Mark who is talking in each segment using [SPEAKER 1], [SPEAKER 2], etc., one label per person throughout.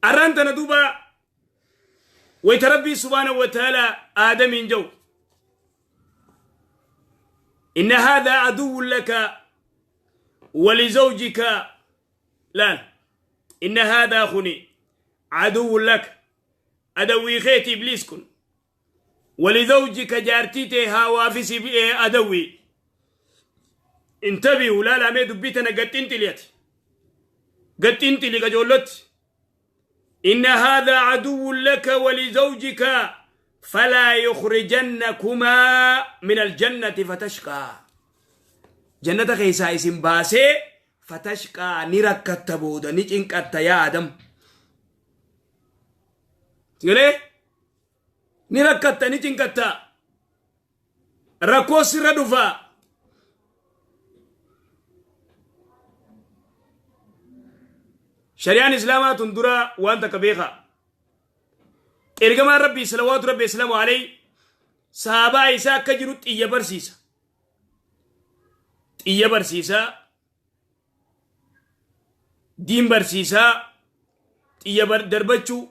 [SPEAKER 1] Arraan tana duuba wayta Rabbii subhaanahu wa ta'ala Aadamiin jedhu inna haadhaa aduwwun laka walizawjika laal inna haadhaa kuni aduwwun laka adawwii keeti ibliis kun walizawjika jaartii tee haawaafis adawwii intabihu laalaa mee dubbii tana gaxxinxili ati gaxxinxili qajoollotti inna haadhaa aduwwun laka walizawjika falaa yukhrijannakumaa min aljannati fatashqaa jannata keessaa isin baasee fatashqaa ni rakkatta booda ni cinqatta yaa Adam Sigalee ni rakkatta ni cinqatta rakkoo sirra dhufa shari'aan islaamaa tun dura waan takka beeka ergamaan rabbii salawaatu rabbi islaamu alayhi sahabaa isaa akka jiru xiyya barsiisa xiyya barsiisa diin barsiisaa xiyya darbachuu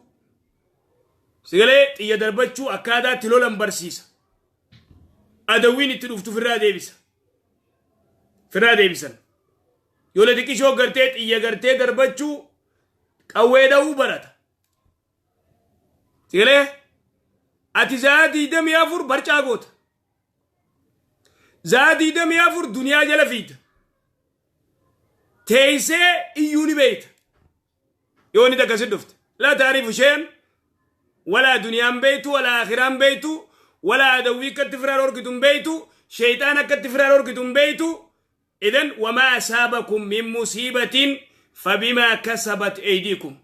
[SPEAKER 1] sigalee xiyya darbachuu akkaataa itti lolan barsiisa adawwiin itti dhuftu firraa deebisa firraa deebisan yoo la xiqqishoo gartee xiyya gartee darbachuu qawwee dha'uu barata sigalee ati za'a 24 barcaa goota Za'a 24 duniyaa jala fiigda. Teessee iyyuu ni beeyta. Yoo inni takka si dhufte. Laa taarifu sheen walaa duniyaan beeytu walaa akiraan beeytu walaa adawwii akkatti firaa dhorkitu hin beeytu sheeyxaan akkatti firaa dhorkitu hin beeytu. Idan wamaa asaabakum min musiibatin fabimaa kasabat eydiikum.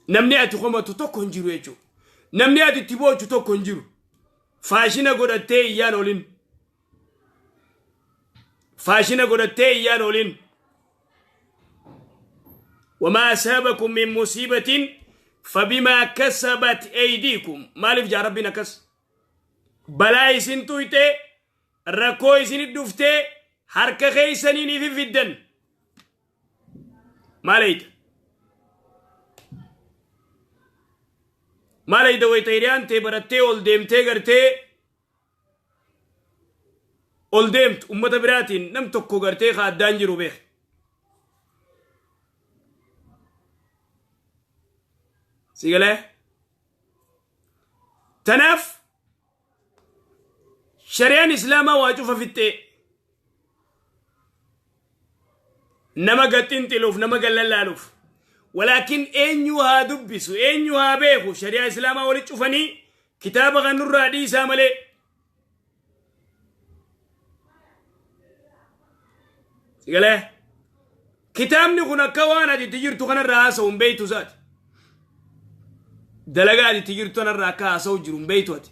[SPEAKER 1] Namni ati komatu tokko hin jiru jechuudha. Namni ati itti boochu tokko hin jiru. Faashina godhattee iyyaan olin. Faashina godhattee iyyaan olin. Wamaa asaabakum min musiibatin fabimaa kasabat eydiikum. Maaliif jaa Rabbiin akkas? Balaa isin tuyxee rakkoo isinit dhuftee harka keessaniin ifi fiddan. Maal eeyda? Maal eeyda wayita hiriyaan tee barattee ol deemtee gartee ol deemtu ummata biraatiin nam tokko gartee ka addaan jiru beek. Si galee? Tanaaf Shari'aan Islaamaa waa cufa fixxee nama gaxxinxiluuf nama gallallaaluuf walaakin eenyu haa dubbisu eenyu haa beeku shari'aa Islaamaa wali cufanii kitaaba kan nurraa dhiisaa malee Sigalee kitaabni kun akka waan ati itti jirtu kanarraa haasa'u hin beektu isaati. Dalagaa ati itti jirtu kanarraa akka haasa'u jiru hin beektu ati.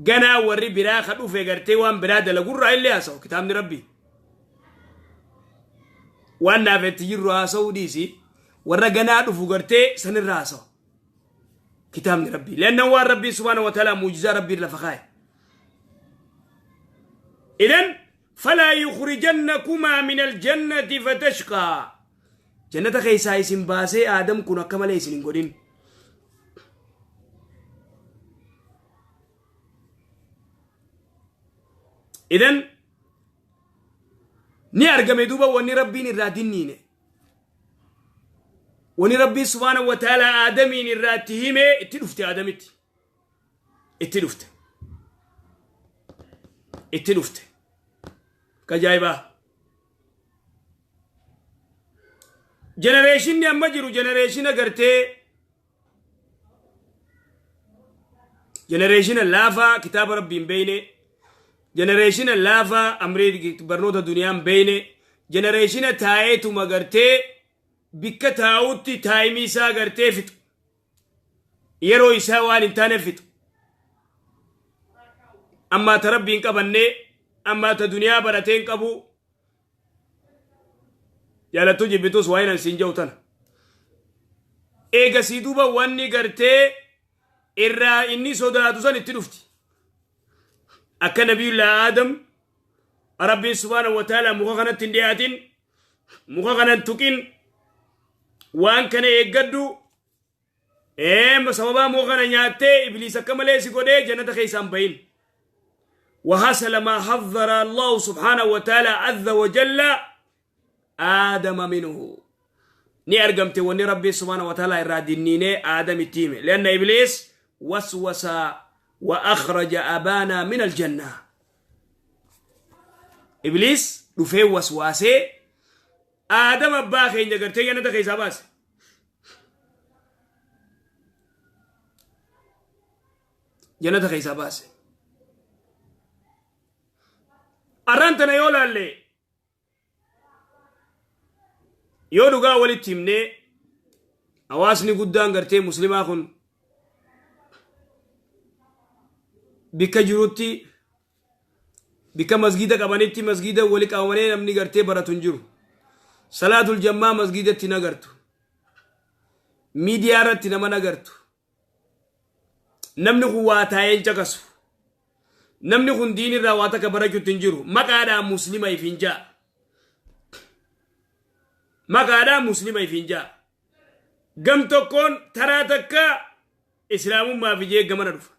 [SPEAKER 1] Ganaa warri biraa ka dhufe gartee waan biraa dalagurraa illee haasa'u kitaabni rabbii. Waan naaf itti jirru haasa'uu dhiisi warra ganaa dhufu gartee sanirraa haasa'u. Kitaabni rabbii. Leannan waan rabbii subhaanahu wa ta'ala muujizaa rabbii lafa kaa'e. Idan falaa yukhrijannakumaa min aljannati fatashqaa. Jannata keessaa isin baasee Aadam kun akka malee isin hin godhin. Idan ni argame duuba wanni rabbiin irraa dinniine. Wani rabbiin subhaanahu wa ta'ala Aadamiin irraa itti himee itti dhufte Aadamitti. Itti dhufte. Itti dhufte. Kajaa'ibaa. Jenereeshinni amma jiru jenereeshina gartee jenereeshina laafaa kitaaba rabbii hin beeyne jenereeshina laafaa amrii barnoota duniyaa hin beeyne jenereeshina taa'eetuma gartee bikka taa'utti taayimii isaa gartee fixu yeroo isaa waan hin taane fixu ammaa ta rabbii hin qabannee ammaa ta duniyaa baratee hin qabu jaalattuu jibbitus waa'een an siin jedhu tana eegasii duuba wanni gartee irraa inni sodaatu san itti dhufti akka nabiyullaa aadam rabbiin subhaanahu wa ta'ala muka kanatti hin dhiyaatin muka kana hin tuqin Waan kana eeggadhu. Sababaa moo kana nyaattee Ibliis akka malee si godhee jannata keessaan bahin. وحصل ما حذر الله سبحانه وتعالى عز وجل آدم منه. Ni argamte wanni Rabbi سبحانه وتعالى irraa dinniinee Aadam itti hime. لأن إبليس وسوس وأخرج أبانا من الجنة. Ibliis dhufee waswaasee Aadam abbaa keenya gartee jannata keessaa baase. Jannata keessaa baase. Arraan tana yoo laalle, yoo dhugaa walitti himnee, hawaasni guddaan gartee muslimaa kun bikka jirutti, bikka masgiida qabanitti, masgiida wali qabamanii namni gartee baratu hin jiru. Salaatul jammaa masgiidatti nagartu. Miidiyaa irratti nama nagartu. Namni kun waa taa'ee hin caqasu. Namni kun diin irraa waa takka barachuutti hin jiru. Maqaadhaan muslima if hin ja'a. Maqaadhaan muslima if hin ja'a. Gam tokkoon taraa takka islaamummaaf ijee gamana dhufa.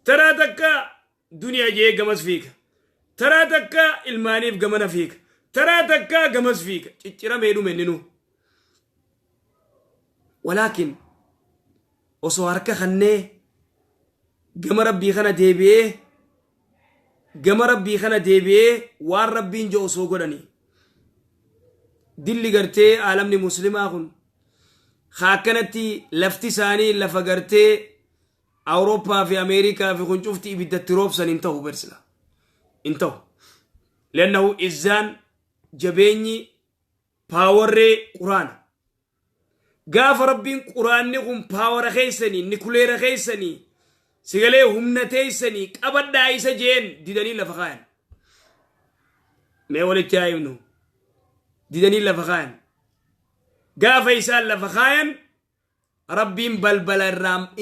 [SPEAKER 1] Taraa takka duniyaa jee gamas fiiga. Taraa takka ilmaaniif gamana fiiga. Taraa takka gamas fiiga. Cicciramee dhume inni nu. Walaakin osoo harka kannee gama Rabbii kana deebi'ee, gama Rabbii kana deebi'ee, waan Rabbiin jedhu osoo godhanii, dilli gartee aalamni muslimaa kun haa akkanatti lafti isaanii lafa gartee Awurooppaa fi Ameerikaa fi kun cufti ibiddatti roobsan hin ta'u bersila. Hin ta'u. لأنه izzaan jabeenyi powerree Quraana. Gaafa Rabbiin Quraanni kun power keessanii, nuclear keessanii, sigalee humna teessanii qabadhaa isa jeen, didanii lafa kaayan. Mee walitti haa himnu. Didanii lafa kaayan. Gaafa isaan lafa kaayan, Rabbiin balbala irraa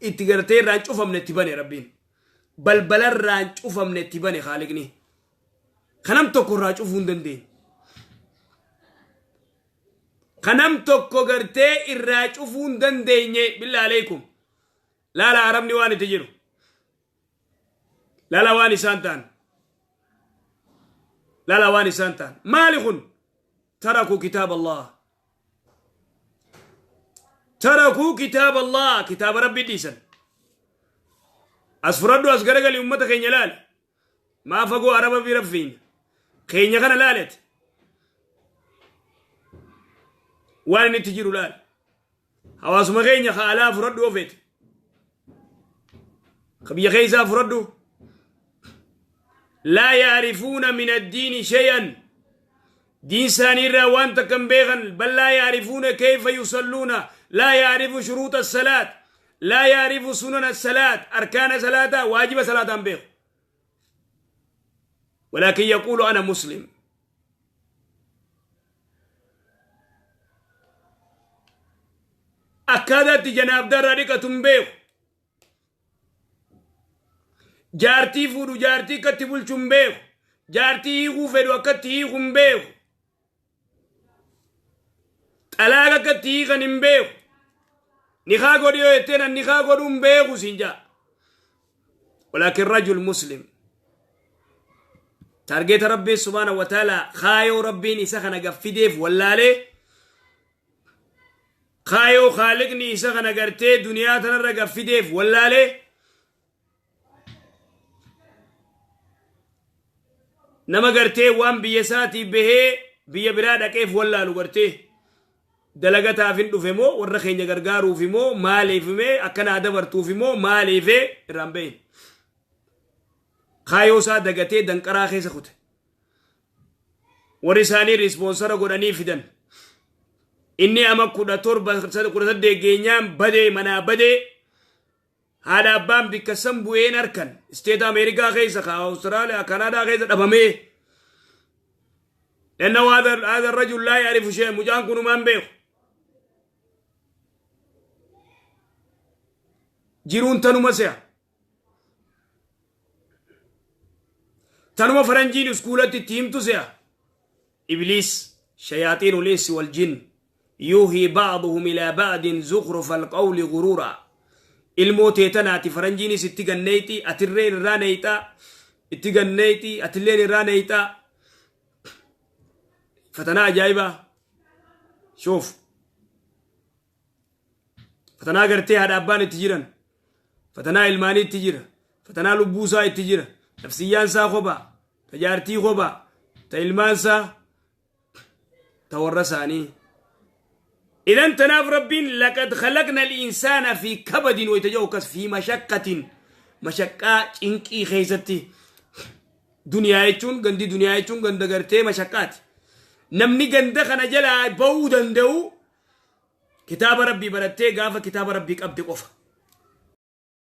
[SPEAKER 1] itti gartee irraan cufamne itti bane Rabbiin. Balbala irraan cufamne itti bane Haaliqni. Kanam tokko irraa cufuu hin dandeenye. Kanam tokko gartee irraa cufuu hin dandeenye. بالله عليكم. Laala Arabni waan itti jiru. Laala waan isaan ta'an. Laala waan isaan ta'an. Maali kun? تركوا كتاب الله. تركوا كتاب الله. Kitaaba Rabbi dhiisan. As fudhadhu, as garagali, ummata keenya laale. Maa fagoo Araba bira fiina. Keenya kana laalet. Waan inni itti jiru laale. Hawaasuma keenya ka alaa fudhadhu ofeete. Ka biyya keessaa fudhadhu. لا يعرفون من الدين شيئا. دين isaanii irraa waan takka hin beekan. بل لا يعرفون كيف يصلون، لا يعرف شروط الصلاة، لا يعرف سنن الصلاة، أركان صلاة، واجب صلاة beeku. ولكن يقول أنا مسلم. Akkaataatti janaabdarraa dhiqatu hin beeku. Jaartii fuudhu, jaartii akkatti bulchu hin beeku. Jaartii hiikuu fedhu akkatti hiiku hin beeku. Xalaaqa akkatti hiikan hin beeku. Nikaa godhi yoo jetteen, an nikaa godhuu hin beeku siin jaa. ولكن رجل مسلم. Target Rabbii سبحانه وتعالى, kaayoo Rabbiin isa kana gaffideef wallaalee, kaayoo Khaaliqni isa kana gartee duniyaa tanarra gaffideef wallaalee, nama gartee waan biyya isaatii bahee biyya biraa dhaqeef wallaalu, gartee dalagataaf hin dhufe moo, warra keenya gargaaruuf moo, maaliif mee akkanaa dabartuuf moo, maaliifee irraan bahin, kaayoo isaa dagatee danqaraa keessa kute. Warri isaanii sponsor godhanii fidan. Inni ama 17, 18 geenyaan badee, manaa badee, haadha abbaan bikka san bu'een harkan state Ameerikaa keessa ka Awustiraaliyaa, Kanaadaa keessa dhabamee. لأنه هذا الرجل لا يعرف شيء. Mucaan kunumaan beeku. Jiruun tanuma se'a, tanuma faranjiin iskuulatti itti himtu se'a. Ibliis, شياطين الإنس والجن. Yuuhii ba'duhum ilaa ba'din zukhrufa alqawli guruuraa. Ilmoo tee tanaati faranjiinis itti ganneeyxi, atirreen irraa neeyxa, itti ganneeyxi, atilleen irraa neeyxa. Fatanaa ajaa'ibaa. Shoof. Fatanaa gartee haadha abbaan itti jiran. Fatanaa ilmaanii itti jira. Fatanaa lubbuu isaa itti jira. Nafsiyyaan isaa kophaa. Ta jaartii kophaa. Ta ilmaan isaa. Ta warra isaanii. Idan tanaaf Rabbiin laqad khalaqna al-insaana fi kabadin wayta jedhu akkas fi mashaqqatin, mashaqqaa cinqii keessatti. Duniyaa jechuun gandi, duniyaa jechuun ganda gartee mashaqqaati. Namni ganda kana jalaa ba'uu danda'u kitaaba Rabbii barattee gaafa kitaaba Rabbii qabde qofa.